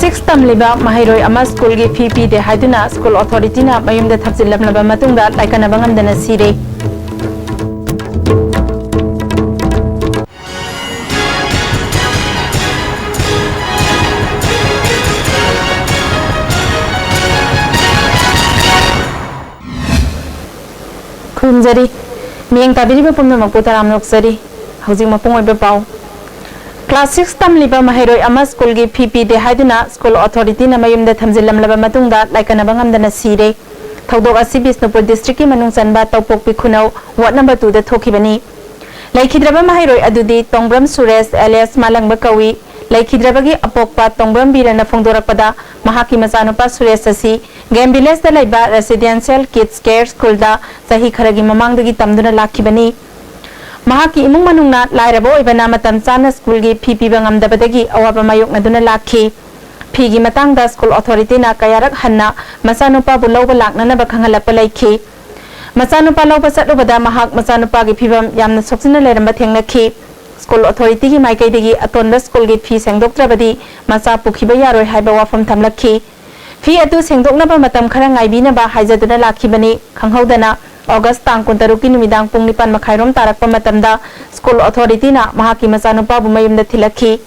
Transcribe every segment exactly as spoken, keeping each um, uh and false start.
Six ꯇꯝꯂꯤꯕ ꯃꯍꯩꯔꯣꯏ ꯑꯃ ꯁ꯭ꯀꯨꯜꯒꯤ ꯐꯤ ꯄꯤꯗꯦ ꯍꯥꯏꯗꯨꯅ ꯁ꯭ꯀꯨꯜ ꯑꯣꯊꯣꯔꯤꯇꯤꯅ ꯃꯌꯨꯝꯗ ꯊꯝꯖꯤꯜꯂꯝꯂꯕ ꯃꯇꯨꯡꯗ ꯂꯥꯏꯀꯠꯅꯕ ꯉꯝꯗꯅ ꯁꯤꯔꯦ꯫ ꯈꯨꯔꯨꯝꯖꯔꯤ꯫ ꯃꯤꯠꯌꯦꯡ ꯇꯥꯕꯤꯔꯤꯕ ꯄꯨꯝꯅꯃꯛꯄꯨ ꯇꯔꯥꯝꯅ ꯑꯣꯛꯆꯔꯤ꯫ ꯍꯧꯖꯤꯛ ꯃꯄꯨꯡ ꯑꯣꯏꯕ ꯄꯥꯎ꯫ ꯀ꯭ꯂꯥꯁ ꯁꯤꯛꯁ ꯇꯝꯂꯤꯕ ꯃꯍꯩꯔꯣꯏ ꯑꯃ ꯁ꯭ꯀꯨꯜꯒꯤ ꯐꯤ ꯄꯤꯗꯦ ꯍꯥꯏꯗꯨꯅ ꯁ꯭ꯀꯨꯜ ꯑꯣꯊꯣꯔꯤꯇꯤꯅ ꯃꯌꯨꯝꯗ ꯊꯝꯖꯤꯜꯂꯝꯂꯕ ꯃꯇꯨꯡꯗ ꯂꯥꯏꯀꯠꯅꯕ ꯉꯝꯗꯅ ꯁꯤꯔꯦ꯫ ꯊꯧꯗꯣꯛ ꯑꯁꯤ ꯕꯤꯁꯅꯨꯄꯨꯔ ꯗꯤꯁꯇ꯭ꯔꯤꯛꯀꯤ ꯃꯅꯨꯡ ꯆꯟꯕ ꯇꯧꯄꯣꯛꯄꯤ ꯈꯨꯅꯧ ꯋꯥꯔꯗ ꯅꯝꯕꯔ ꯇꯨꯗ ꯊꯣꯛꯈꯤꯕꯅꯤ꯫ ꯂꯩꯈꯤꯗ꯭ꯔꯕ ꯃꯍꯩꯔꯣꯏ ꯑꯗꯨꯗꯤ ꯇꯣꯡꯕ꯭ꯔꯝ ꯁꯨꯔꯦꯁ ꯑꯦꯂꯤꯌꯥꯁ ꯃꯥꯂꯪꯕ ꯀꯧꯏ꯫ ꯂꯩꯈꯤꯗ꯭ꯔꯕꯒꯤ ꯑꯄꯣꯛꯄ ꯇꯣꯡꯕ꯭ꯔꯝ ꯕꯤꯔꯅ ꯐꯣꯡꯗꯣꯔꯛꯄꯗ, ꯃꯍꯥꯛꯀꯤ ꯃꯆꯥꯅꯨꯄꯥ ꯁꯨꯔꯦꯁ ꯑꯁꯤ ꯒꯦꯝ ꯚꯤꯂꯦꯖꯇ ꯂꯩꯕ ꯔꯦꯁꯤꯗꯦꯟꯁꯤꯌꯦꯜ ꯀꯤꯗꯁ ꯀꯦꯌꯔ ꯁ꯭ꯀꯨꯜꯗ ꯆꯍꯤ ꯈꯔꯒꯤ ꯃꯃꯥꯡꯗꯒꯤ ꯇꯝꯗꯨꯅ ꯂꯥꯛꯈꯤꯕꯅꯤ꯫ ꯃꯍꯥꯛꯀꯤ ꯏꯃꯨꯡ ꯃꯅꯨꯡꯅ ꯂꯥꯏꯔꯕ ꯑꯣꯏꯕꯅ ꯃꯇꯝ ꯆꯥꯅ ꯁ꯭ꯀꯨꯜꯒꯤ ꯐꯤ ꯄꯤꯕ ꯉꯝꯗꯕꯗꯒꯤ ꯑꯋꯥꯕ ꯃꯥꯌꯣꯛꯅꯗꯨꯅ ꯂꯥꯛꯈꯤ꯫ ꯐꯤꯒꯤ ꯃꯇꯥꯡꯗ ꯁ꯭ꯀꯨꯜ ꯑꯣꯊꯣꯔꯤꯇꯤꯅ ꯀꯌꯥꯔꯛ ꯍꯟꯅ ꯃꯆꯥꯅꯨꯄꯥꯕꯨ ꯂꯧꯕ ꯂꯥꯛꯅꯅꯕ ꯈꯪꯍꯜꯂꯛꯄ ꯂꯩꯈꯤ꯫ ꯃꯆꯥꯅꯨꯄꯥ ꯂꯧꯕ ꯆꯠꯂꯨꯕꯗ ꯃꯍꯥꯛ ꯃꯆꯥꯅꯨꯄꯥꯒꯤ ꯐꯤꯕꯝ ꯌꯥꯝꯅ ꯁꯣꯛꯆꯤꯟꯅ ꯂꯩꯔꯝꯕ ꯊꯦꯡꯅꯈꯤ꯫ ꯁ꯭ꯀꯨꯜ ꯑꯣꯊꯣꯔꯤꯇꯤꯒꯤ ꯃꯥꯏꯀꯩꯗꯒꯤ ꯑꯇꯣꯟꯕ ꯁ꯭ꯀꯨꯜꯒꯤ ꯐꯤ ꯁꯦꯡꯗꯣꯛꯇ꯭ꯔꯕꯗꯤ ꯃꯆꯥ ꯄꯨꯈꯤꯕ ꯌꯥꯔꯣꯏ ꯍꯥꯏꯕ ꯋꯥꯐꯝ ꯊꯝꯂꯛꯈꯤ꯫ ꯐꯤ ꯑꯗꯨ ꯁꯦꯡꯗꯣꯛꯅꯕ ꯃꯇꯝ ꯈꯔ ꯉꯥꯏꯕꯤꯅꯕ ꯍꯥꯏꯖꯗꯨꯅ ꯂꯥꯛꯈꯤꯕꯅꯤ꯫ ꯈꯪꯍꯧꯗꯅ ꯑꯣꯒꯁ ꯇꯥꯡ ꯀꯨꯟꯇꯔꯨꯛꯀꯤ ꯅꯨꯃꯤꯗꯥꯡ ꯄꯨꯡ ꯅꯤꯄꯥꯟ ꯃꯈꯥꯏꯔꯣꯝ ꯇꯥꯔꯛꯄ ꯃꯇꯝꯗ ꯁ꯭ꯀꯨꯜ ꯑꯣꯊꯣꯔꯤꯇꯤꯅ ꯃꯍꯥꯛꯀꯤ ꯃꯆꯥꯅꯨꯄꯥꯕꯨ ꯃꯌꯨꯝꯗ ꯊꯤꯜꯂꯛꯈꯤ꯫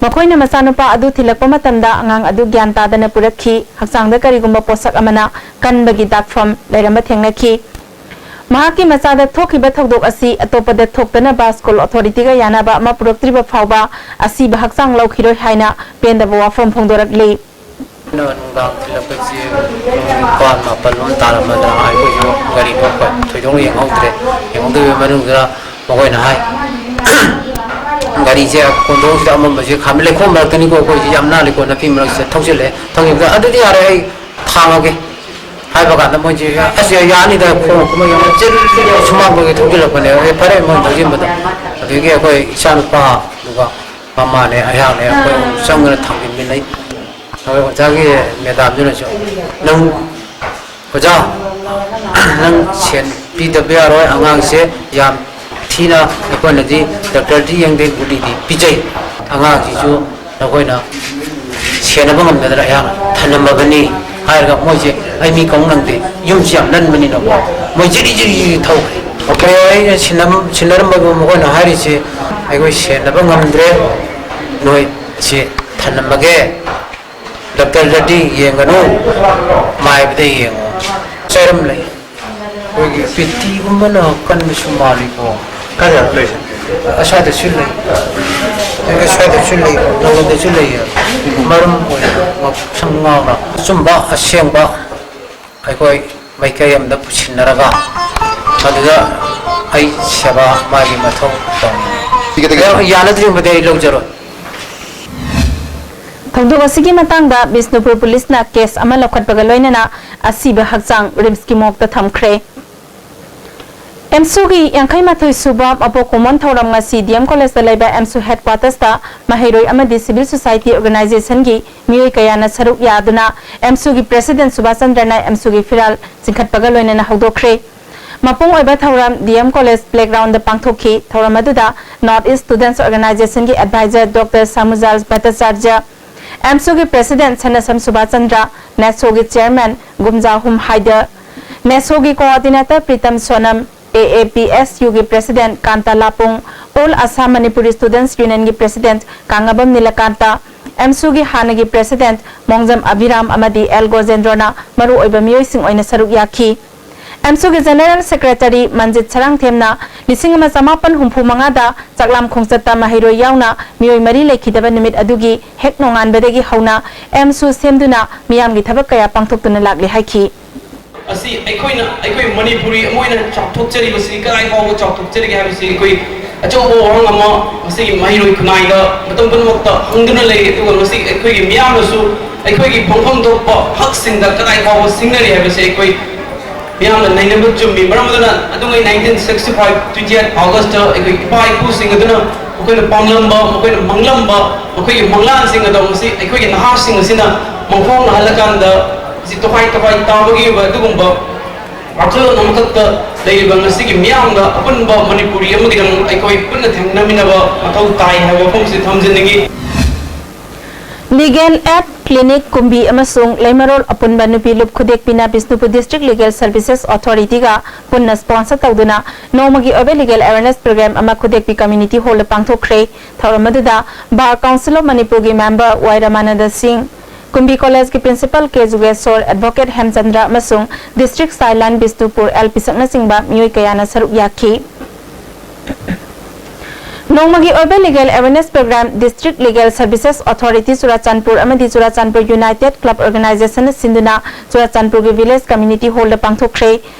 ꯃꯈꯣꯏꯅ ꯃꯆꯥꯅꯨꯄꯥ ꯑꯗꯨ ꯊꯤꯜꯂꯛꯄ ꯃꯇꯝꯗ ꯑꯉꯥꯡ ꯑꯗꯨ ꯒ꯭ꯌꯥꯟ ꯇꯥꯗꯅ ꯄꯨꯔꯛꯈꯤ꯫ ꯍꯛꯆꯥꯡꯗ ꯀꯔꯤꯒꯨꯝꯕ ꯄꯣꯠꯁꯛ ꯑꯃꯅ ꯀꯟꯕꯒꯤ ꯗꯥꯛꯐꯝ ꯂꯩꯔꯝꯕ ꯊꯦꯡꯅꯈꯤ꯫ ꯃꯍꯥꯛꯀꯤ ꯃꯆꯥꯗ ꯊꯣꯛꯈꯤꯕ ꯊꯧꯗꯣꯛ ꯑꯁꯤ ꯑꯇꯣꯞꯄꯗ ꯊꯣꯛꯇꯅꯕ ꯁ꯭ꯀꯨꯜ ꯑꯣꯊꯣꯔꯤꯇꯤꯒ ꯌꯥꯅꯕ ꯑꯃ ꯄꯨꯔꯛꯇ꯭ꯔꯤꯕ ꯐꯥꯎꯕ ꯑꯁꯤꯕ ꯍꯛꯆꯥꯡ ꯂꯧꯈꯤꯔꯣꯏ ꯍꯥꯏꯅ ꯄꯦꯟꯗꯕ ꯋꯥꯐꯝ ꯐꯣꯡꯗꯣꯔꯛꯂꯤ꯫ ꯅꯨꯡꯗꯥꯡ ꯊꯤꯜꯂꯛꯄꯁꯤ ꯄꯨꯡ ꯅꯤꯄꯥꯟ ꯃꯥꯄꯟ ꯂꯣꯝ ꯇꯥꯔꯝꯃꯗ꯭ꯔꯥ, ꯑꯩꯈꯣꯏꯁꯨ ꯒꯥꯔꯤꯗꯣ ꯊꯣꯏꯗꯣꯛꯅ ꯌꯦꯡꯍꯧꯗ꯭ꯔꯦ꯫ ꯌꯦꯡꯍꯧꯗꯕꯒꯤ ꯃꯅꯨꯡꯗ ꯃꯈꯣꯏꯅ ꯍꯥꯏ, "ꯒꯥꯔꯤꯁꯦ ꯀꯣꯟꯊꯣꯡꯁꯤꯗ ꯑꯃꯝꯕꯁꯦ ꯈꯥꯝꯃꯤ, ꯂꯩꯈꯣꯝ ꯃꯔꯛꯇꯅꯤꯀꯣ, ꯑꯩꯈꯣꯏꯁꯦ ꯌꯥꯝ ꯅꯥꯜꯂꯤꯀꯣ, ꯅꯥꯄꯤ ꯃꯔꯛꯁꯤꯗ ꯊꯧꯖꯤꯜꯂꯛꯑꯦ, ꯊꯧꯖꯤꯟꯕꯗ ꯑꯗꯨꯗꯤ ꯌꯥꯔꯣꯏ, ꯑꯩ ꯊꯥꯡꯉꯒꯦ" ꯍꯥꯏꯕ ꯀꯥꯟꯗ ꯃꯣꯏꯁꯦ, "ꯑꯁ, ꯌꯥꯅꯤꯗ, ꯈꯣꯡ ꯀꯨꯝꯕ ꯌꯥꯅꯤ", ꯆꯦꯜ-, ꯁꯨꯃꯥꯡꯗꯒꯤ ꯊꯧꯖꯤꯜꯂꯛꯄꯅꯦ꯫ ꯑꯦ, ꯐꯔꯦ, ꯃꯣꯏ ꯊꯧꯖꯤꯟꯕꯗ꯫ ꯑꯗꯒꯤ ꯑꯩꯈꯣꯏ ꯏꯆꯥꯅꯨꯄꯥ, ꯑꯗꯨꯒ ꯃꯃꯥꯅꯦ, ꯑꯩꯍꯥꯛꯅꯦ, ꯑꯩꯈꯣꯏ ꯑꯍꯨꯝ ꯆꯪꯗꯅ ꯊꯥꯡꯖꯤꯟꯃꯤꯟꯅꯩ꯫ ꯑꯩꯈꯣꯏ ꯑꯣꯖꯥꯒꯤ ꯃꯦꯗꯥꯝꯗꯨꯅꯁꯨ, "ꯅꯪ, ꯑꯣꯖꯥ, ꯅꯪ ꯁꯦꯟ ꯄꯤꯗꯕ ꯌꯥꯔꯣꯏ, ꯑꯉꯥꯡꯁꯦ ꯌꯥꯝ ꯊꯤꯅ ꯑꯩꯈꯣꯏꯅꯗꯤ ꯗꯥꯛꯇꯔꯗꯤ ꯌꯦꯡꯗꯦ, ꯒꯨꯂꯤꯗꯤ ꯄꯤꯖꯩ, ꯑꯉꯥꯡꯁꯤꯁꯨ ꯅꯈꯣꯏꯅ ꯁꯦꯟꯅꯕ ꯉꯝꯗꯗꯅ ꯑꯩꯍꯥꯛ ꯊꯅꯝꯃꯕꯅꯤ ꯍꯥꯏꯔꯒ ꯃꯣꯏꯁꯦ ꯑꯩ ꯃꯤ ꯀꯧ ꯅꯪꯗꯦ, ꯌꯨꯝꯁꯤ ꯌꯥꯝ ꯅꯟꯕꯅꯤꯅꯀꯣ, ꯃꯣꯏ ꯖꯤꯔꯤ ꯖꯤꯔꯤ ꯖꯤꯔꯤ ꯊꯧꯈ꯭ꯔꯦ꯫ ꯑꯩꯈꯣꯏ ꯑꯩꯅ ꯁꯤꯟꯅꯔꯝ-, ꯁꯤꯟꯅꯔꯝꯕꯕꯨ ꯃꯈꯣꯏꯅ ꯍꯥꯏꯔꯤꯁꯦ, "ꯑꯩꯈꯣꯏ ꯁꯦꯟꯅꯕ ꯉꯝꯗ꯭ꯔꯦ, ꯅꯣꯏ ꯁꯤ ꯊꯅꯝꯃꯒꯦ, ꯗꯣꯛꯇꯔꯗꯗꯤ ꯌꯦꯡꯒꯅꯨ, ꯃꯥꯏꯕꯗ ꯌꯦꯡꯉꯨ"꯫ ꯆꯩꯔꯝ ꯂꯩ꯫ ꯑꯩꯈꯣꯏꯒꯤ ꯄꯦꯇꯤꯒꯨꯝꯕꯅ ꯀꯟꯕꯁꯨ ꯃꯥꯜꯂꯤꯀꯣ꯫ ꯀꯥꯏꯗ ꯂꯩꯁꯦ? ꯑꯁ꯭ꯋꯥꯏꯗꯁꯨ ꯂꯩ꯫ ꯑꯁ꯭ꯋꯥꯏꯗꯁꯨ ꯂꯩ, ꯅꯪꯉꯣꯟꯗꯁꯨ ꯂꯩꯌꯦ꯫ ꯃꯔꯝ ꯑꯣꯏꯅ ꯉꯛꯁꯪ ꯉꯥꯡꯅ ꯑꯆꯨꯝꯕ ꯑꯁꯦꯡꯕ ꯑꯩꯈꯣꯏ ꯃꯥꯏꯀꯩ ꯑꯃꯗ ꯄꯨꯁꯤꯟꯅꯔꯒ ꯃꯗꯨꯗ ꯑꯩ ꯁꯦꯕꯥ ꯃꯥꯒꯤ ꯃꯊꯧ ꯇꯧꯅꯤꯡꯉꯤ꯫ ꯌꯥꯅꯗ꯭ꯔꯤꯕꯗꯤ ꯑꯩ ꯂꯧꯖꯔꯣꯏ꯫ ꯊꯧꯗꯣꯛ ꯑꯁꯤꯒꯤ ꯃꯇꯥꯡꯗ ꯕꯤꯁꯅꯨꯄꯨꯔ ꯄꯨꯂꯤꯁꯅ ꯀꯦꯁ ꯑꯃ ꯂꯧꯈꯠꯄꯒ ꯂꯣꯏꯅꯅ ꯑꯁꯤꯕ ꯍꯛꯆꯥꯡ ꯔꯤꯝꯁꯀꯤ ꯃꯣꯔꯒꯇ ꯊꯝꯈ꯭ꯔꯦ꯫ ꯑꯦꯝꯁꯨꯒꯤ ꯌꯥꯡꯈꯩ ꯃꯥꯊꯣꯏ ꯁꯨꯕ ꯃꯄꯣꯛ ꯀꯨꯝꯑꯣꯟ ꯊꯧꯔꯝ ꯉꯁꯤ ꯗꯤ ꯑꯦꯝ ꯀꯣꯂꯦꯖꯇ ꯂꯩꯕ ꯑꯦꯝꯁꯨ ꯍꯦꯗꯀ꯭ꯋꯥꯇꯔꯁꯇ ꯃꯍꯩꯔꯣꯏ ꯑꯃꯗꯤ ꯁꯤꯚꯤꯜ ꯁꯣꯁꯥꯏꯇꯤ ꯑꯣꯔꯒꯅꯥꯏꯖꯦꯁꯟꯒꯤ ꯃꯤꯑꯣꯏ ꯀꯌꯥꯅ ꯁꯔꯨꯛ ꯌꯥꯗꯨꯅ ꯑꯦꯝꯁꯨꯒꯤ ꯄ꯭ꯔꯦꯁꯤꯗꯦꯟꯠ ꯁꯨꯕꯥꯁ ꯆꯟꯗ꯭ꯔ ꯅꯥꯏꯛ ꯑꯦꯝꯁꯨꯒꯤ ꯐꯤꯔꯥꯜ ꯆꯤꯡꯈꯠꯄꯒ ꯂꯣꯏꯅꯅ ꯍꯧꯗꯣꯛꯈ꯭ꯔꯦ꯫ ꯃꯄꯨꯡ ꯑꯣꯏꯕ ꯊꯧꯔꯝ ꯗꯤ ꯑꯦꯝ ꯀꯣꯂꯦꯖ ꯄ꯭ꯂꯦꯒ꯭ꯔꯥꯎꯟꯗ ꯄꯥꯡꯊꯣꯛꯈꯤ꯫ ꯊꯧꯔꯝ ꯑꯗꯨꯗ ꯅꯣꯔꯠ ꯏꯁ ꯁ꯭ꯇꯨꯗꯦꯟꯠꯁ ꯑꯣꯔꯒꯅꯥꯏꯖꯦꯁꯟꯒꯤ ꯑꯦꯗꯚꯥꯏꯖꯔ ꯗꯣꯛꯇꯔ ꯁꯥꯃꯨꯖꯥꯜ ꯚꯠꯇꯆꯥꯔꯖ, ꯑꯦꯝꯁꯨꯒꯤ ꯄ꯭ꯔꯦꯁꯤꯗꯦꯟꯠ ꯁꯅꯥꯁꯝ ꯁꯨꯕꯥꯁ ꯆꯟꯗ꯭ꯔ, ꯅꯦꯁꯣꯒꯤ ꯆꯦꯌꯔꯃꯦꯟ ꯒꯨꯝꯖꯥꯍꯨꯝ ꯍꯥꯏꯗꯔ, ꯅꯦꯁꯣꯒꯤ coordinator Pritam Sonam, A A P S ꯌꯨꯒꯤ president Kanta Lapung, all Assam Manipuri students ꯌꯨꯅꯤꯌꯟꯒꯤ ꯄ꯭ꯔꯦꯁꯤꯗꯦꯟꯠ ꯀꯥꯡꯉꯕꯝ ꯅꯤꯂꯀꯥꯟꯇ, ꯑꯦꯝꯁꯨꯒꯤ ꯍꯥꯟꯅꯒꯤ ꯄ꯭ꯔꯦꯁꯤꯗꯦꯟꯠ ꯃꯣꯡꯖꯝ ꯑꯕꯤꯔꯥꯝ ꯑꯃꯗꯤ ꯑꯦꯜ ꯒꯣꯖꯦꯟꯗ꯭ꯔꯣꯅ ꯃꯔꯨꯑꯣꯏꯕ ꯃꯤꯑꯣꯏꯁꯤꯡ ꯑꯣꯏꯅ ꯁꯔꯨꯛ ꯌꯥꯈꯤ꯫ ꯑꯦꯝꯁꯨꯒꯤ ꯖꯦꯅꯔꯦꯜ ꯁꯦꯀ꯭ꯔꯦꯇꯔꯤ ꯃꯟꯖꯤꯠ ꯁꯔꯥꯡꯊꯦꯝꯅ ꯂꯤꯁꯤꯡ ꯑꯃ ꯆꯃꯥꯄꯟ ꯍꯨꯝꯐꯨ ꯃꯉꯥꯗ ꯆꯥꯛꯂꯥꯝ ꯈꯣꯡꯆꯠꯇ ꯃꯍꯩꯔꯣꯏ ꯌꯥꯎꯅ ꯃꯤꯑꯣꯏ ꯃꯔꯤ ꯂꯩꯈꯤꯗꯕ ꯅꯨꯃꯤꯠ ꯑꯗꯨꯒꯤ ꯍꯦꯛ ꯅꯣꯡꯉꯥꯟꯕꯗꯒꯤ ꯍꯧꯅ ꯑꯦꯝꯁꯨ ꯁꯦꯝꯗꯨꯅ ꯃꯤꯌꯥꯝꯒꯤ ꯊꯕꯛ ꯀꯌꯥ ꯄꯥꯡꯊꯣꯛꯇꯨꯅ ꯂꯥꯛꯂꯤ ꯍꯥꯏꯈꯤ꯫ ꯑꯁꯤ ꯑꯩꯈꯣꯏꯅ, ꯑꯩꯈꯣꯏ ꯃꯅꯤꯄꯨꯔꯤ ꯑꯃ ꯑꯣꯏꯅ ꯆꯥꯎꯊꯣꯛꯆꯔꯤꯕꯁꯤ ꯀꯗꯥꯏ ꯐꯥꯎꯕ ꯆꯥꯎꯊꯣꯛꯆꯔꯤꯒꯦ ꯍꯥꯏꯕꯁꯤ ꯑꯩꯈꯣꯏ ꯑꯆꯧꯕ ꯋꯥꯍꯪ ꯑꯃ ꯉꯁꯤꯒꯤ ꯃꯍꯩꯔꯣꯏ ꯈꯨꯟꯅꯥꯏꯗ ꯃꯇꯝ ꯄꯨꯝꯅꯃꯛꯇ ꯍꯪꯗꯨꯅ ꯂꯩꯔꯤ꯫ ꯑꯗꯨꯒ ꯉꯁꯤ ꯑꯩꯈꯣꯏꯒꯤ ꯃꯤꯌꯥꯝꯅꯁꯨ ꯑꯩꯈꯣꯏꯒꯤ ꯐꯪꯐꯝ ꯊꯣꯛꯄ ꯍꯛꯁꯤꯡꯗ ꯀꯗꯥꯏ ꯐꯥꯎꯕ ꯁꯤꯡꯅꯔꯤ ꯍꯥꯏꯕꯁꯤ ꯑꯩꯈꯣꯏ ꯃꯤꯌꯥꯝꯅ ꯅꯩꯅꯕ ꯆꯨꯝꯃꯤ꯫ ꯃꯔꯝ ꯑꯗꯨꯅ ꯑꯗꯨꯉꯩ nineteen sixty five twenty eight August ꯑꯩꯈꯣꯏ ꯏꯄꯥ ꯏꯄꯨꯁꯤꯡ ꯑꯗꯨꯅ ꯃꯈꯣꯏꯅ ꯄꯥꯝꯂꯝꯕ, ꯃꯈꯣꯏꯅ ꯃꯪꯂꯝꯕ, ꯃꯈꯣꯏꯒꯤ ꯃꯪꯂꯥꯟꯁꯤꯡ ꯑꯗꯣ ꯉꯁꯤ ꯑꯩꯈꯣꯏꯒꯤ ꯅꯍꯥꯁꯤꯡ ꯑꯁꯤꯅ ꯃꯪꯐꯥꯎꯅꯍꯜꯂꯀꯥꯟꯗ ꯉꯁꯤ ꯇꯣꯈꯥꯏ ꯇꯣꯈꯥꯏ ꯇꯥꯕꯒꯤ ꯑꯣꯏꯕ ꯑꯗꯨꯒꯨꯝꯕ ꯋꯥꯈꯜꯂꯣꯟ ꯑꯃꯈꯛꯇ ꯂꯩꯔꯤꯕ ꯉꯁꯤꯒꯤ ꯃꯤꯌꯥꯝꯗ ꯑꯄꯨꯟꯕ ꯃꯅꯤꯄꯨꯔꯤ ꯑꯃꯒꯤꯗꯃꯛ ꯑꯩꯈꯣꯏ ꯄꯨꯟꯅ ꯊꯦꯡꯅꯃꯤꯟꯅꯕ ꯃꯊꯧ ꯇꯥꯏ ꯍꯥꯏꯕ ꯋꯥꯐꯝꯁꯤ ꯊꯝꯖꯅꯤꯡꯏ꯫ Legal Aid Clinic ꯀꯨꯝꯕꯤ ꯑꯃꯁꯨꯡ ꯂꯩꯃꯔꯣꯜ ꯑꯄꯨꯟꯕ ꯅꯨꯄꯤ ꯂꯨꯞ ꯈꯨꯗꯦꯛꯄꯤꯅ Bishnupur District Legal Services Authority ꯒ ꯄꯨꯟꯅ sponsor ꯇꯧꯗꯨꯅ ꯅꯣꯡꯃꯒꯤ ꯑꯣꯏꯕ legal awareness program ꯑꯃ ꯈꯨꯗꯦꯛꯄꯤ Community Hall ꯗ ꯄꯥꯡꯊꯣꯛꯈ꯭ꯔꯦ꯫ ꯊꯧꯔꯝ ꯑꯗꯨꯗ Bar Council of Manipur ꯒꯤ member ꯋꯥꯏ ꯔꯃꯥꯅꯟꯗ ꯁꯤꯡ, ꯀꯨꯝꯕꯤ College ꯀꯤ Principal ꯀꯦ ꯖꯨꯒꯦꯁꯣꯔ, Advocate ꯍꯦꯝꯆꯟꯗ꯭ꯔ ꯑꯃꯁꯨꯡ District Childline ꯕꯤꯁꯅꯨꯄꯨꯔ ꯑꯦꯜ ꯄꯤꯁꯛꯅꯆꯤꯡꯕ ꯃꯤꯑꯣꯏ ꯀꯌꯥꯅ ꯁꯔꯨꯛ ꯌꯥꯈꯤ꯫ ꯅꯣꯡꯃꯒꯤ ꯑꯣꯏꯕ legal awareness program District Legal Services Authority Churachandpur ꯑꯃꯗꯤ ꯆꯨꯔꯥꯆꯥꯟꯄꯨꯔ United Club Organization ꯅ ꯁꯤꯟꯗꯨꯅ ꯆꯨꯔꯥꯆꯥꯟꯄꯨꯔꯒꯤ Village Community Hall ꯗ ꯄꯥꯡꯊꯣꯛꯈ꯭ꯔꯦ꯫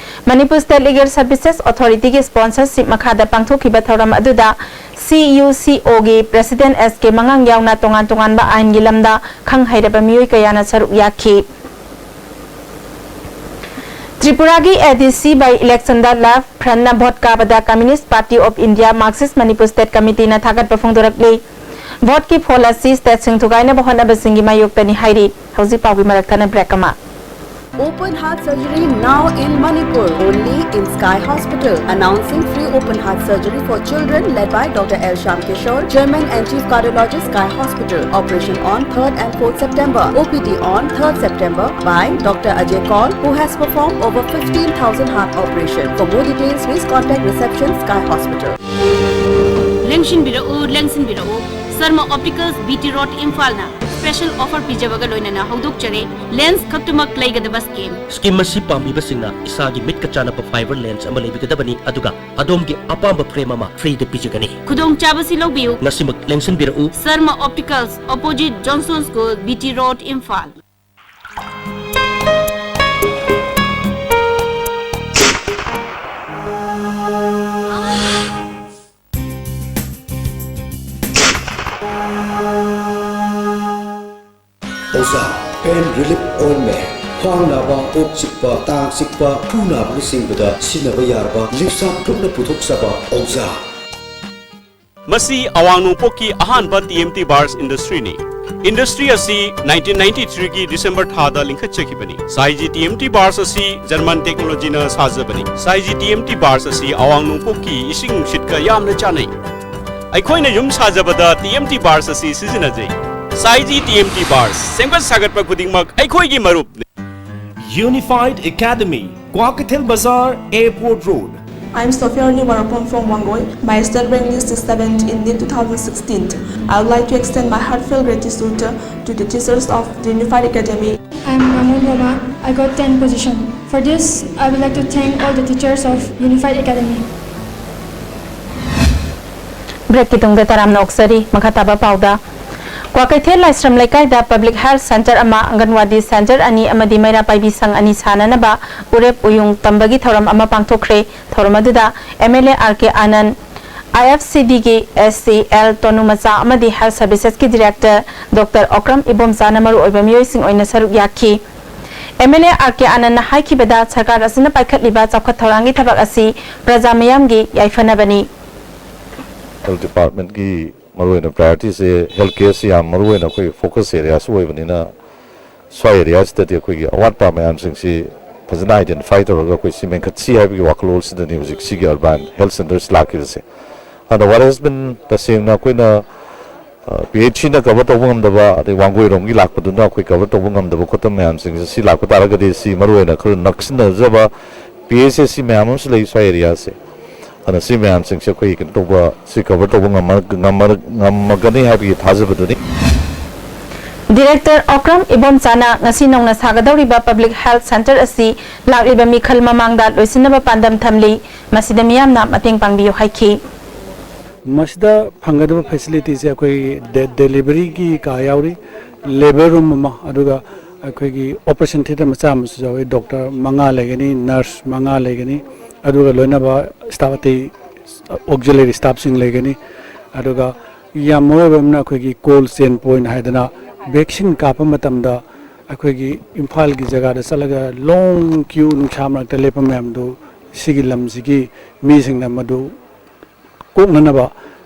Manipur State Legal Services Authority ꯒꯤ sponsorship ꯃꯈꯥꯗ ꯄꯥꯡꯊꯣꯛꯈꯤꯕ ꯊꯧꯔꯝ ꯑꯗꯨꯗ C U C O ꯒꯤ President ꯑꯦꯁ ꯀꯦ ꯃꯉꯥꯡ ꯌꯥꯎꯅ ꯇꯣꯉꯥꯟ ꯇꯣꯉꯥꯟꯕ ꯑꯥꯏꯟꯒꯤ ꯂꯝꯗ ꯈꯪ ꯍꯩꯔꯕ ꯃꯤꯑꯣꯏ ꯀꯌꯥꯅ ꯁꯔꯨꯛ ꯌꯥꯈꯤ꯫ ꯇ꯭ꯔꯤꯄꯨꯔꯥꯒꯤ A D C by election the Left Front ꯅ vote ꯀꯥꯕꯗ Communist Party of India Marxist Manipur State Committee ꯅ ꯊꯥꯒꯠꯄ ꯐꯣꯡꯗꯣꯔꯛꯂꯤ꯫ Vote ꯀꯤ ꯐꯣꯜ ꯑꯁꯤ state ꯁꯤꯡ ꯊꯨꯒꯥꯏꯅꯕ ꯍꯣꯠꯅꯕꯁꯤꯡꯒꯤ ꯃꯥꯌꯣꯛꯇꯅꯤ ꯍꯥꯏꯔꯤ꯫ ꯍꯧꯖꯤꯛ ꯄꯥꯎꯒꯤ ꯃꯔꯛ ꯊꯠꯅ break ꯑꯃ꯫ Open heart surgery now in Manipur, only in Sky Hospital. Announcing free open heart surgery for children led by Doctor L Shyam Kishore, Chairman and Chief Cardiologist, Sky Hospital. Operation on third and fourth September. O P D on third September by Doctor Ajay Kaul, who has performed over fifteen thousand heart operations. For more details, please contact reception, Sky Hospital. ꯂꯦꯡꯁꯤꯟꯕꯤꯔꯛꯎ, ꯂꯦꯡꯁꯤꯟꯕꯤꯔꯛꯎ꯫ Sharma Opticals, B T Road, ꯏꯝꯐꯥꯜꯅ special offer ꯄꯤꯖꯕꯒ ꯂꯣꯏꯅꯅ ꯍꯧꯗꯣꯛꯆꯔꯤ꯫ Lens ꯈꯛꯇꯃꯛ ꯂꯩꯒꯗꯕ scheme꯫ Scheme ꯑꯁꯤ ꯄꯥꯝꯕꯤꯕꯁꯤꯡꯅ ꯏꯁꯥꯒꯤ ꯃꯤꯠꯀ ꯆꯥꯟꯅꯕ fiber lens ꯑꯃ ꯂꯩꯕꯤꯒꯗꯕꯅꯤ, ꯑꯗꯨꯒ ꯑꯗꯣꯝꯒꯤ ꯑꯄꯥꯝꯕ frame ꯑꯃ free ꯗ ꯄꯤꯖꯒꯅꯤ꯫ ꯈꯨꯗꯣꯡꯆꯥꯕꯁꯤ ꯂꯧꯕꯤꯌꯨ꯫ ꯉꯁꯤꯃꯛ ꯂꯦꯡꯁꯤꯟꯕꯤꯔꯛꯎ꯫ Sharma Opticals, opposite Johnson School, B T Road, Imphal. ꯑꯣꯖꯥ, pain relief ointment, ꯈ꯭ꯋꯥꯡ ꯅꯥꯕ, ꯀꯣꯛ ꯆꯤꯛꯄ, ꯇꯥꯡ ꯆꯤꯛꯄ, ꯈꯨ ꯅꯥꯕꯅꯆꯤꯡꯕꯗ ꯁꯤꯖꯤꯟꯅꯕ ꯌꯥꯔꯕ ꯂꯤꯞꯁꯥꯞ ꯒ꯭ꯔꯨꯞꯅ ꯄꯨꯊꯣꯛꯆꯕ ꯑꯣꯖꯥ꯫ ꯃꯁꯤ ꯑꯋꯥꯡ ꯅꯣꯡꯄꯣꯛꯀꯤ ꯑꯍꯥꯟꯕ T M T Bars industry ꯅꯤ꯫ Industry ꯑꯁꯤ nineteen ninety-three ꯒꯤ December ꯊꯥꯗ ꯂꯤꯡꯈꯠꯆꯈꯤꯕꯅꯤ꯫ ꯁꯥꯏꯖꯤ T M T Bars ꯑꯁꯤ German technology ꯅ ꯁꯥꯖꯕꯅꯤ꯫ ꯁꯥꯏꯖꯤ T M T Bars ꯑꯁꯤ ꯑꯋꯥꯡ ꯅꯣꯡꯄꯣꯛꯀꯤ ꯏꯁꯤꯡ ꯅꯨꯡꯁꯤꯠꯀ ꯌꯥꯝꯅ ꯆꯥꯅꯩ꯫ ꯑꯩꯈꯣꯏꯅ ꯌꯨꯝ ꯁꯥꯖꯕꯗ T M T Bars ꯑꯁꯤ ꯁꯤꯖꯤꯟꯅꯖꯩ꯫ ꯁꯥꯏꯖꯤ ꯇꯤ ꯑꯦꯝ ꯇꯤ ꯕꯥꯔ ꯁꯦꯝꯒꯠ ꯁꯥꯒꯠꯄ ꯈꯨꯗꯤꯡꯃꯛ ꯑꯩꯈꯣꯏꯒꯤ ꯃꯔꯨꯞꯅꯤ꯫ Unified Academy, Kwakeithel Bazar, Airport Road. I'm Sophia Rani Warapon from Wangoi. My state rank list is seventh in NEET two thousand sixteen. I would like to extend my heartfelt gratitude to the teachers of the Unified Academy. I'm Ramon Roma. I got ten position. For this, I would like to thank all the teachers of Unified Academy. ꯕ꯭ꯔꯦꯛꯀꯤ ꯇꯨꯡꯗ ꯇꯔꯥꯝꯅ ꯑꯣꯛꯆꯔꯤ꯫ ꯃꯈꯥ ꯇꯥꯕ ꯄꯥꯎꯗ, ꯀ꯭ꯋꯥꯀꯩꯊꯦꯜ ꯂꯥꯏꯁ꯭ꯔꯝ ꯂꯩꯀꯥꯏꯗ public health centre ꯑꯃ, ꯑꯪꯒꯟꯋꯥꯗꯤ centre ꯑꯅꯤ ꯑꯃꯗꯤ ꯃꯩꯔꯥ ꯄꯥꯏꯕꯤ ꯁꯪ ꯑꯅꯤ ꯁꯥꯅꯅꯕ ꯎꯔꯦꯞ ꯎꯌꯨꯡ ꯇꯝꯕꯒꯤ ꯊꯧꯔꯝ ꯑꯃ ꯄꯥꯡꯊꯣꯛꯈ꯭ꯔꯦ꯫ ꯊꯧꯔꯝ ꯑꯗꯨꯗ M L A R K Anand, I F C ꯗꯤꯒꯤ ꯑꯦꯁ ꯁꯤ ꯑꯦꯜ ꯇꯣꯅꯨ ꯃꯆꯥ ꯑꯃꯗꯤ ꯍꯦꯜꯊ ꯁꯔꯚꯤꯁꯦꯁꯀꯤ ꯗꯤꯔꯦꯛꯇꯔ ꯗꯣꯛꯇꯔ ꯑꯣꯀ꯭ꯔꯝ ꯏꯕꯣꯝꯆꯥꯅ ꯃꯔꯨꯑꯣꯏꯕ ꯃꯤꯑꯣꯏꯁꯤꯡ ꯑꯣꯏꯅ ꯁꯔꯨꯛ ꯌꯥꯈꯤ꯫ M L A R K ꯑꯥꯅꯟꯗꯅ ꯍꯥꯏꯈꯤꯕꯗ, ꯁꯔꯀꯥꯔ ꯑꯁꯤꯅ ꯄꯥꯏꯈꯠꯂꯤꯕ ꯆꯥꯎꯈꯠ ꯊꯧꯔꯥꯡꯒꯤ ꯊꯕꯛ ꯑꯁꯤ ꯄ꯭ꯔꯖꯥ ꯃꯤꯌꯥꯝꯒꯤ ꯌꯥꯏꯐꯅꯕꯅꯤ꯫ ꯍꯦꯜꯊ ꯗꯤꯄꯥꯔꯠꯃꯦꯟꯒꯤ ꯃꯔꯨꯑꯣꯏꯅ ꯄ꯭ꯔꯥꯏꯌꯣꯔꯤꯇꯤꯁꯦ ꯍꯦꯜꯊ ꯀꯦꯌꯔꯁꯤ ꯌꯥꯝ ꯃꯔꯨꯑꯣꯏꯅ ꯑꯩꯈꯣꯏ ꯐꯣꯀꯁ ꯑꯦꯔꯤꯌꯥꯁꯨ ꯑꯣꯏꯕꯅꯤꯅ, ꯁ꯭ꯋꯥꯏ ꯑꯦꯔꯤꯌꯥꯁꯤꯗꯗꯤ ꯑꯩꯈꯣꯏꯒꯤ ꯑꯋꯥꯠꯄ ꯃꯌꯥꯝꯁꯤꯡꯁꯤ ꯐꯖꯅ ꯑꯥꯏꯗꯦꯟꯇꯤꯐꯥꯏ ꯇꯧꯔꯒ ꯑꯩꯈꯣꯏ ꯁꯤ ꯃꯦꯟꯈꯠꯁꯤ ꯍꯥꯏꯕꯒꯤ ꯋꯥꯈꯜꯂꯣꯟꯁꯤꯗꯅꯤ ꯍꯧꯖꯤꯛ ꯁꯤꯒꯤ ꯑꯔꯕꯥꯟ ꯍꯦꯜꯊ ꯁꯦꯟꯇꯔꯁꯤ ꯂꯥꯛꯈꯤꯕꯁꯦ꯫ ꯑꯗꯣ what has been, ꯇꯁꯦꯡꯅ ꯑꯩꯈꯣꯏꯅ ꯄꯤ ꯑꯩꯆ ꯁꯤꯅ ꯀꯚꯔ ꯇꯧꯕ ꯉꯝꯗꯕ, ꯑꯗꯩ ꯋꯥꯡꯒꯣꯏꯔꯣꯝꯒꯤ ꯂꯥꯛꯄꯗꯨꯅ ꯑꯩꯈꯣꯏ ꯀꯚꯔ ꯇꯧꯕ ꯉꯝꯗꯕ ꯈꯣꯠꯇꯕ ꯃꯌꯥꯝꯁꯤꯡꯁꯦ, ꯁꯤ ꯂꯥꯛꯄ ꯇꯥꯔꯒꯗꯤ ꯁꯤ ꯃꯔꯨꯑꯣꯏꯅ ꯈꯔ ꯅꯛꯁꯤꯟꯅꯖꯕ ꯄꯤ ꯑꯩꯆ ꯁꯤ ꯃꯌꯥꯝ ꯑꯃꯁꯨ ꯂꯩ ꯁ꯭ꯋꯥꯏ ꯑꯦꯔꯤꯌꯥꯁꯦ꯫ ꯑꯗꯨꯅ ꯁꯤ ꯃꯌꯥꯝꯁꯤꯡꯁꯦ ꯑꯩꯈꯣꯏꯒꯤ ꯀꯩꯅꯣ ꯇꯧꯕ, ꯁꯤ ꯀꯚꯔ ꯇꯧꯕ ꯉꯝꯃ-, ꯉꯝꯃ-, ꯉꯝꯃꯒꯅꯤ ꯍꯥꯏꯕꯒꯤ ꯊꯥꯖꯕꯗꯨꯅꯤ꯫ ꯗꯤꯔꯦꯛꯇꯔ ꯑꯣꯀ꯭ꯔꯝ ꯏꯕꯣꯝꯆꯥꯅ ꯉꯁꯤ ꯅꯧꯅ ꯁꯥꯒꯗꯧꯔꯤꯕ ꯄꯕ꯭ꯂꯤꯛ ꯍꯦꯜꯊ ꯁꯦꯟꯇꯔ ꯑꯁꯤ ꯂꯥꯛꯂꯤꯕ ꯃꯤꯈꯜ ꯃꯃꯥꯡꯗ ꯂꯣꯏꯁꯤꯟꯅꯕ ꯄꯥꯟꯗꯝ ꯊꯝꯂꯤ꯫ ꯃꯁꯤꯗ ꯃꯤꯌꯥꯝꯅ ꯃꯇꯦꯡ ꯄꯥꯡꯕꯤꯌꯨ ꯍꯥꯏꯈꯤ꯫ ꯃꯁꯤꯗ ꯐꯪꯒꯗꯕ ꯐꯦꯁꯤꯂꯤꯇꯤꯁꯦ ꯑꯩꯈꯣꯏꯒꯤ ꯗꯦ-, ꯗꯦꯂꯤꯚꯔꯤꯒꯤ ꯀꯥ ꯌꯥꯎꯔꯤ, ꯂꯦꯕꯔ ꯔꯨꯝ ꯑꯃ, ꯑꯗꯨꯒ ꯑꯩꯈꯣꯏꯒꯤ ꯑꯣꯄꯔꯦꯁꯟ ꯊꯤꯌꯦꯇꯔ ꯃꯆꯥ ꯑꯃꯁꯨ ꯌꯥꯎꯔꯤ꯫ ꯗꯣꯛꯇꯔ ꯃꯉꯥ ꯂꯩꯒꯅꯤ, ꯅꯔꯁ ꯃꯉꯥ ꯂꯩꯒꯅꯤ, ꯑꯗꯨꯒ ꯂꯣꯏꯅꯕ ꯁ꯭ꯇꯥꯐ ꯑꯇꯩ ꯑꯣꯛꯖꯤꯂꯔꯤ ꯁ꯭ꯇꯥꯐꯁꯤꯡ ꯂꯩꯒꯅꯤ꯫ ꯑꯗꯨꯒ ꯌꯥꯝ ꯃꯔꯨ ꯑꯣꯏꯕ ꯑꯃꯅ ꯑꯩꯈꯣꯏꯒꯤ ꯀꯣꯜ ꯆꯦꯟ ꯄꯣꯏꯟꯠ ꯍꯥꯏꯗꯅ ꯚꯦꯛꯁꯤꯟ ꯀꯥꯞꯄ ꯃꯇꯝꯗ ꯑꯩꯈꯣꯏꯒꯤ ꯏꯝꯐꯥꯜꯒꯤ ꯖꯒꯥꯗ ꯆꯠꯂꯒ ꯂꯣꯡ ꯀ꯭ꯌꯨ ꯅꯨꯡꯁꯥ ꯃꯔꯛꯇ ꯂꯦꯞꯄ ꯃꯌꯥꯝꯗꯨ ꯁꯤꯒꯤ ꯂꯝꯁꯤꯒꯤ ꯃꯤꯁꯤꯡꯅ ꯃꯗꯨ ꯀꯣꯛꯅꯅꯕ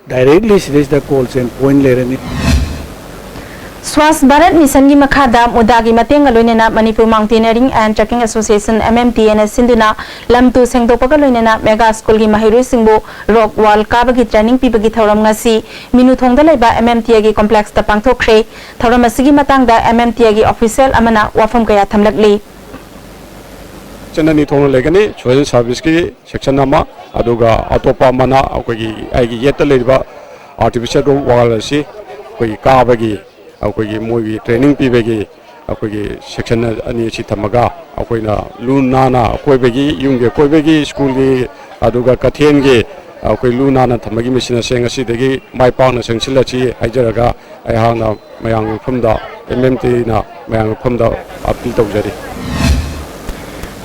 ꯗꯥꯏꯔꯦꯛꯂꯤ ꯁꯤꯗꯩꯁꯤꯗ ꯀꯣꯜ ꯆꯦꯟ ꯄꯣꯏꯟꯠ ꯂꯩꯔꯅꯤ꯫ ꯁ꯭ꯋꯥꯁ ꯚꯥꯔꯠ ꯃꯤꯁꯟꯒꯤ ꯃꯈꯥꯗ ꯃꯨꯗꯥꯒꯤ ꯃꯇꯦꯡꯒ ꯂꯣꯏꯅꯅ Manipur mountaineering and trekking association, M M T A ꯁꯤꯟꯗꯨꯅ ꯂꯝ ꯇꯨ ꯁꯦꯡꯗꯣꯛꯄꯒ ꯂꯣꯏꯅꯅ ꯃꯦꯒꯥ ꯁ꯭ꯀꯨꯜꯒꯤ ꯃꯍꯩꯔꯣꯏꯁꯤꯡꯕꯨ ꯔꯣꯛ ꯋꯥꯜ ꯀꯥꯕꯒꯤ ꯇ꯭ꯔꯦꯅꯤꯡ ꯄꯤꯕꯒꯤ ꯊꯧꯔꯝ ꯉꯁꯤ ꯃꯤꯅꯨꯊꯣꯡꯗ ꯂꯩꯕ ꯑꯦꯝ ꯑꯦꯝ ꯇꯤ ꯑꯦꯒꯤ ꯀꯣꯝꯄ꯭ꯂꯦꯛꯁꯇ ꯄꯥꯡꯊꯣꯛꯈ꯭ꯔꯦ꯫ ꯊꯧꯔꯝ ꯑꯁꯤꯒꯤ ꯃꯇꯥꯡꯗ ꯑꯦꯝ ꯑꯦꯝ ꯇꯤ ꯑꯦꯒꯤ ꯑꯣꯐꯤꯁꯤꯌꯦꯜ ꯑꯃꯅ ꯋꯥꯐꯝ ꯀꯌꯥ ꯊꯝꯂꯛꯂꯤ꯫ ꯁꯦꯛꯁꯟ ꯑꯅꯤ ꯊꯣꯛꯅ ꯂꯩꯒꯅꯤ, ꯁꯣꯁꯦꯜ ꯁꯥꯔꯚꯤꯁꯀꯤ ꯁꯦꯛꯁꯟ ꯑꯃ, ꯑꯗꯨꯒ ꯑꯇꯣꯞꯄ ꯑꯃꯅ ꯑꯩꯈꯣꯏꯒꯤ ꯑꯩꯒꯤ ꯌꯦꯠꯇ ꯂꯩꯔꯤꯕ ꯑꯥꯔꯇꯤꯐꯤꯁꯤꯌꯦꯜ ꯔꯣꯛ ꯋꯥꯜ ꯑꯁꯤ ꯑꯩꯈꯣꯏꯒꯤ ꯀꯥꯕꯒꯤ ꯑꯩꯈꯣꯏꯒꯤ ꯃꯣꯏꯒꯤ ꯇ꯭ꯔꯦꯅꯤꯡ ꯄꯤꯕꯒꯤ ꯑꯩꯈꯣꯏꯒꯤ ꯁꯦꯛꯁꯟ ꯑꯅꯤ ꯑꯁꯤ ꯊꯝꯃꯒ ꯑꯩꯈꯣꯏꯅ ꯂꯨ ꯅꯥꯟꯅ ꯑꯀꯣꯏꯕꯒꯤ, ꯌꯨꯝꯒꯤ ꯑꯀꯣꯏꯕꯒꯤ, ꯁ꯭ꯀꯨꯜꯒꯤ, ꯑꯗꯨꯒ ꯀꯩꯊꯦꯜꯒꯤ ꯑꯩꯈꯣꯏ ꯂꯨ ꯅꯥꯟꯅ ꯊꯝꯕꯒꯤ ꯃꯦꯁꯤꯟ ꯑꯁꯦ ꯉꯁꯤꯗꯒꯤ ꯃꯥꯏ ꯄꯥꯛꯅ ꯆꯪꯁꯤꯜꯂꯁꯤ ꯍꯥꯏꯖꯔꯒ ꯑꯩꯍꯥꯛꯅ ꯃꯌꯥꯝꯒꯤ ꯃꯐꯝꯗ, ꯑꯦꯝ ꯑꯦꯝ ꯇꯤꯅ ꯃꯌꯥꯝꯒꯤ ꯃꯐꯝꯗ ꯑꯄꯤꯜ ꯇꯧꯖꯔꯤ꯫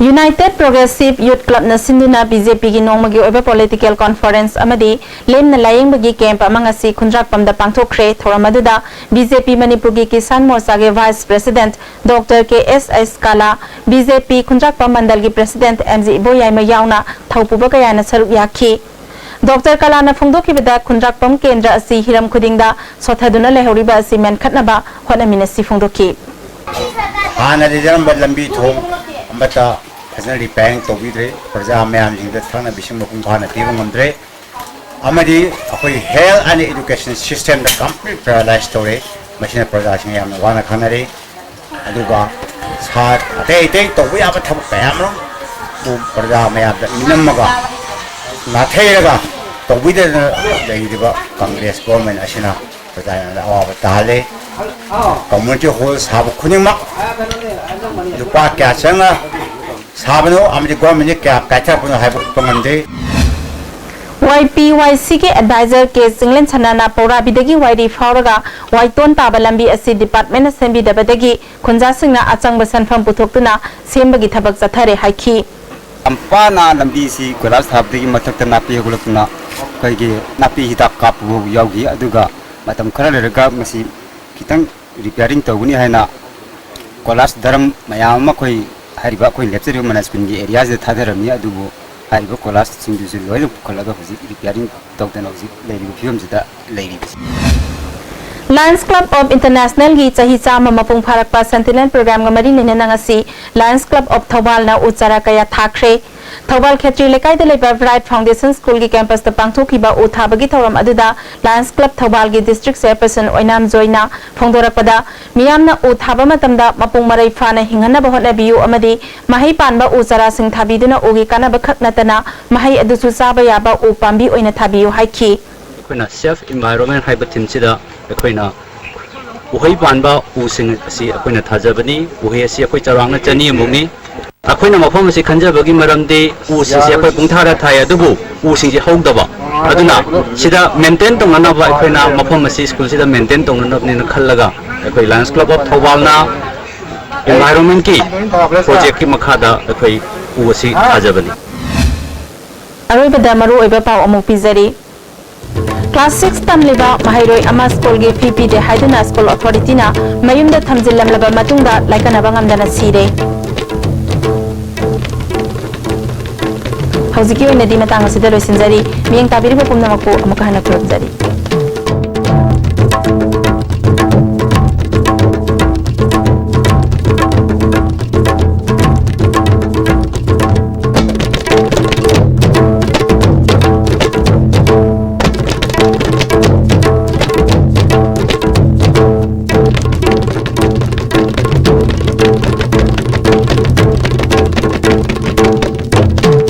United Progressive Youth Clubꯅ ꯁꯤꯟꯗꯨꯅ ꯕꯤ ꯖꯦ ꯄꯤꯒꯤ ꯅꯣꯡꯃꯒꯤ ꯑꯣꯏꯕ ꯄꯣꯂꯤꯇꯤꯀꯦꯜ ꯀꯣꯟꯐꯔꯦꯟꯁ ꯑꯃꯗꯤ ꯂꯦꯝꯅ ꯂꯥꯌꯦꯡꯕꯒꯤ ꯀꯦꯝꯞ ꯑꯃ ꯉꯁꯤ ꯈꯨꯟꯗ꯭ꯔꯥꯛꯄꯝꯗ ꯄꯥꯡꯊꯣꯛꯈ꯭ꯔꯦ꯫ ꯊꯧꯔꯝ ꯑꯗꯨꯗ ꯕꯤ ꯖꯦ ꯄꯤ ꯃꯅꯤꯄꯨꯔꯒꯤ ꯀꯤꯁꯥꯟ ꯃꯣꯔꯆꯥꯒꯤ ꯚꯥꯏꯁ ꯄ꯭ꯔꯦꯁꯤꯗꯦꯟꯠ ꯗꯣꯛꯇꯔ ꯀꯦ ꯑꯦꯁ ꯑꯦꯁ ꯀꯥꯂꯥ, ꯕꯤ ꯖꯦ ꯄꯤ ꯈꯨꯟꯗ꯭ꯔꯥꯛꯄꯝ ꯃꯟꯗꯜꯒꯤ ꯄ꯭ꯔꯦꯁꯤꯗꯦꯟꯠ ꯑꯦꯝ ꯖꯤ ꯏꯕꯣꯌꯥꯏꯃ ꯌꯥꯎꯅ ꯊꯧꯄꯨꯕ ꯀꯌꯥꯅ ꯁꯔꯨꯛ ꯌꯥꯈꯤ꯫ ꯗꯣꯛꯇꯔ ꯀꯂꯥꯅ ꯐꯣꯡꯗꯣꯛꯈꯤꯕꯗ, ꯈꯨꯟꯗ꯭ꯔꯥꯛꯄꯝ ꯀꯦꯟꯗ꯭ꯔ ꯑꯁꯤ ꯍꯤꯔꯝ ꯈꯨꯗꯤꯡꯗ ꯁꯣꯠꯊꯗꯨꯅ ꯂꯩꯍꯧꯔꯤꯕ ꯑꯁꯤ ꯃꯦꯟꯈꯠꯅꯕ ꯍꯣꯠꯅꯃꯤꯟꯅꯁꯤ ꯐꯣꯡꯗꯣꯛꯈꯤ꯫ ꯍꯥꯟꯅ ꯂꯩꯖꯔꯝꯕ ꯂꯝꯕꯤ ꯊꯣꯡ ꯑꯃꯠꯇ ꯐꯖꯅ ꯔꯤꯄꯦꯌꯥꯔꯤꯡ ꯇꯧꯕꯤꯗ꯭ꯔꯦ꯫ ꯄ꯭ꯔꯖꯥ ꯃꯌꯥꯝꯁꯤꯡꯗ ꯊꯛꯅꯕ ꯏꯁꯤꯡ ꯃꯄꯨꯡ ꯐꯥꯅ ꯄꯤꯕ ꯉꯝꯗ꯭ꯔꯦ꯫ ꯑꯃꯗꯤ ꯑꯩꯈꯣꯏꯒꯤ ꯍꯦꯜꯊ ꯑꯦꯟ ꯑꯦꯖꯨꯀꯦꯁꯟ ꯁꯤꯁꯇꯦꯝꯗ ꯀꯝꯄ꯭ꯂꯤꯠ ꯄꯦꯔꯥꯂꯥꯏꯁ ꯇꯧꯔꯦ꯫ ꯃꯁꯤꯅ ꯄ꯭ꯔꯖꯥꯁꯤꯡ ꯌꯥꯝꯅ ꯋꯥꯅ ꯈꯪꯅꯔꯦ꯫ ꯑꯗꯨꯒ ꯁꯥ-, ꯑꯇꯩ ꯑꯇꯩ ꯇꯧꯕ ꯌꯥꯕ ꯊꯕꯛ ꯀꯌꯥ ꯑꯃꯔꯣꯝ ꯄ꯭ꯔꯖꯥ ꯃꯌꯥꯝꯗ ꯃꯤꯅꯝꯃꯒ, ꯅꯥꯊꯩꯔꯒ ꯇꯧꯕꯤꯗꯗꯅ ꯂꯩꯔꯤꯕ ꯀꯪꯒ꯭ꯔꯦꯁ ꯒꯣꯔꯃꯦꯟ ꯑꯁꯤꯅ ꯄ꯭ꯔꯖꯥ ꯃꯌꯥꯝꯗ ꯑꯋꯥꯕ ꯇꯥꯍꯜꯂꯦ꯫ ꯀꯝꯃ꯭ꯌꯨꯅꯤꯇꯤ ꯍꯣꯜ ꯁꯥꯕ ꯈꯨꯗꯤꯡꯃꯛ ꯂꯨꯄꯥ ꯀꯌꯥ ꯆꯪꯉ ꯁꯥꯕꯅꯣ ꯑꯃꯗꯤ ꯒꯣꯔꯃꯦꯟꯒꯤ ꯀꯌꯥ ꯀꯥꯏꯊꯔꯛꯄꯅꯣ ꯍꯥꯏꯕ ꯎꯠꯄ ꯉꯝꯗꯦ꯫ ꯋꯥꯏ ꯄꯤ ꯋꯥꯏ ꯁꯤꯒꯤ ꯑꯦꯗꯚꯥꯏꯖꯔ ꯀꯦ ꯆꯤꯡꯂꯦꯟꯁꯅꯥꯅ ꯄꯧꯔꯥꯕꯤꯗꯒꯤ ꯋꯥꯏꯔꯤ ꯐꯥꯎꯔꯒ ꯋꯥꯏꯇꯣꯟ ꯇꯥꯕ ꯂꯝꯕꯤ ꯑꯁꯤ ꯗꯤꯄꯥꯔꯠꯃꯦꯟꯅ ꯁꯦꯝꯕꯤꯗꯕꯗꯒꯤ ꯈꯨꯟꯖꯥꯁꯤꯡꯅ ꯑꯆꯪꯕ ꯁꯦꯟꯐꯝ ꯄꯨꯊꯣꯛꯇꯨꯅ ꯁꯦꯝꯕꯒꯤ ꯊꯕꯛ ꯆꯠꯊꯔꯦ ꯍꯥꯏꯈꯤ꯫ ꯌꯥꯝ ꯄꯥꯅ ꯂꯝꯕꯤꯁꯤ ꯀꯣꯏꯂꯥꯁ ꯊꯥꯕꯗꯒꯤ ꯃꯊꯛꯇ ꯅꯥꯄꯤ ꯍꯧꯒꯠꯂꯛꯇꯨꯅ ꯑꯩꯈꯣꯏꯒꯤ ꯅꯥꯄꯤ ꯍꯤꯗꯥꯛ ꯀꯥꯞꯄ ꯐꯥꯎ ꯌꯥꯎꯈꯤ꯫ ꯑꯗꯨꯒ ꯃꯇꯝ ꯈꯔ ꯂꯩꯔꯒ ꯃꯁꯤ ꯈꯤꯇꯪ ꯔꯤꯄꯤꯌꯥꯔꯤꯡ ꯇꯧꯒꯅꯤ ꯍꯥꯏꯅ ꯀꯣꯏꯂꯥꯁ ꯗꯔꯝ ꯃꯌꯥꯝ ꯑꯃ ꯑꯩꯈꯣꯏ ꯍꯥꯏꯔꯤꯕ ꯑꯩꯈꯣꯏ ꯂꯦꯞꯆꯔꯤꯕ ꯃꯅꯥ ꯁ꯭ꯀꯨꯜꯒꯤ ꯑꯦꯔꯤꯌꯥꯁꯤꯗ ꯊꯥꯗꯔꯝꯃꯤ꯫ ꯑꯗꯨꯕꯨ ꯍꯥꯏꯔꯤꯕ ꯀꯣꯏꯂꯥꯁꯁꯤꯡꯗꯨꯁꯨ ꯂꯣꯏꯅ ꯄꯨꯈꯠꯂꯒ ꯍꯧꯖꯤꯛ ꯔꯤꯄꯤꯌꯥꯔꯤꯡ ꯇꯧꯗꯅ ꯍꯧꯖꯤꯛ ꯂꯩꯔꯤꯕ ꯐꯤꯕꯝꯁꯤꯗ ꯂꯩꯔꯤꯕꯁꯤ꯫ Lions Club of International ꯒꯤ ꯆꯍꯤ ꯆꯥꯝꯃ ꯃꯄꯨꯡ ꯐꯥꯔꯛꯄ Centennial Program ꯒ ꯃꯔꯤ ꯂꯩꯅꯅ ꯉꯁꯤ Lions Club of ꯊꯧꯕꯥꯜꯅ ꯎ ꯆꯥꯔꯥ ꯀꯌꯥ ꯊꯥꯈ꯭ꯔꯦ꯫ ꯊꯧꯕꯥꯜ ꯈꯦꯇ꯭ꯔꯤ ꯂꯩꯀꯥꯏꯗ ꯂꯩꯕ Bright Foundation School ꯒꯤ campus ꯇ ꯄꯥꯡꯊꯣꯛꯈꯤꯕ ꯎ ꯊꯥꯕꯒꯤ ꯊꯧꯔꯝ ꯑꯗꯨꯗ Lions Club ꯊꯧꯕꯥꯜꯒꯤ District Chairperson ꯑꯣꯏꯅꯥꯝ ꯖꯣꯏꯅ ꯐꯣꯡꯗꯣꯔꯛꯄꯗ, ꯃꯤꯌꯥꯝꯅ ꯎ ꯊꯥꯕ ꯃꯇꯝꯗ ꯃꯄꯨꯡ ꯃꯔꯩ ꯐꯥꯅ ꯍꯤꯡꯍꯟꯅꯕ ꯍꯣꯠꯅꯕꯤꯌꯨ ꯑꯃꯗꯤ ꯃꯍꯩ ꯄꯥꯟꯕ ꯎ ꯆꯥꯔꯥꯁꯤꯡ ꯊꯥꯕꯤꯗꯨꯅ ꯎꯒꯤ ꯀꯥꯟꯅꯕ ꯈꯛ ꯅꯠꯇꯅ ꯃꯍꯩ ꯑꯗꯨꯁꯨ ꯆꯥꯕ ꯌꯥꯕ ꯎ ꯄꯥꯝꯕꯤ ꯑꯣꯏꯅ ꯊꯥꯕꯤꯌꯨ ꯍꯥꯏꯈꯤ꯫ ꯑꯩꯈꯣꯏꯅ Save Environment ꯍꯥꯏꯕ theme ꯁꯤꯗ ꯑꯩꯈꯣꯏꯅ ꯎꯍꯩ ꯄꯥꯟꯕ ꯎꯁꯤꯡ ꯑꯁꯤ ꯑꯩꯈꯣꯏꯅ ꯊꯥꯖꯕꯅꯤ꯫ ꯎꯍꯩ ꯑꯁꯤ ꯑꯩꯈꯣꯏ ꯆꯥꯎꯔꯥꯛꯅ ꯆꯅꯤ ꯑꯃꯨꯛꯅꯤ꯫ ꯑꯩꯈꯣꯏꯅ ꯃꯐꯝ ꯑꯁꯤ ꯈꯟꯖꯕꯒꯤ ꯃꯔꯝꯗꯤ ꯎꯁꯤꯡꯁꯦ ꯑꯩꯈꯣꯏ ꯄꯨꯡꯊꯥꯗ ꯊꯥꯏ, ꯑꯗꯨꯕꯨ ꯎꯁꯤꯡꯁꯦ ꯍꯧꯗꯕ꯫ ꯑꯗꯨꯅ ꯁꯤꯗ maintain ꯇꯧꯅꯅꯕ ꯑꯩꯈꯣꯏꯅ ꯃꯐꯝ ꯑꯁꯤ school ꯁꯤꯗ maintain ꯇꯧꯅꯅꯕꯅꯦꯅ ꯈꯜꯂꯒ ꯑꯩꯈꯣꯏ Lions Club of ꯊꯧꯕꯥꯜꯅ environment ꯀꯤ project ꯀꯤ ꯃꯈꯥꯗ ꯑꯩꯈꯣꯏ ꯎ ꯑꯁꯤ ꯊꯥꯖꯕꯅꯤ꯫ ꯑꯔꯣꯏꯕꯗ ꯃꯔꯨꯑꯣꯏꯕ ꯄꯥꯎ ꯑꯃꯨꯛ ꯄꯤꯖꯔꯤ꯫ Class six ꯇꯝꯂꯤꯕ ꯃꯍꯩꯔꯣꯏ ꯑꯃ school ꯒꯤ fee ꯄꯤꯗꯦ ꯍꯥꯏꯗꯨꯅ school authority ꯅ ꯃꯌꯨꯝꯗ ꯊꯝꯖꯤꯜꯂꯝꯂꯕ ꯃꯇꯨꯡꯗ ꯂꯥꯏꯀꯠꯅꯕ ꯉꯝꯗꯅ ꯁꯤꯔꯦ꯫ ꯍꯧꯖꯤꯛꯀꯤ ꯑꯣꯏꯅꯗꯤ ꯃꯇꯥꯡ ꯑꯁꯤꯗ ꯂꯣꯏꯁꯤꯟꯖꯔꯤ꯫ ꯃꯤꯠꯌꯦꯡ ꯇꯥꯕꯤꯔꯤꯕ ꯄꯨꯝꯅꯃꯛꯄꯨ ꯑꯃꯨꯛꯀ ꯍꯟꯅ ꯈꯨꯔꯨꯝꯖꯔꯤ꯫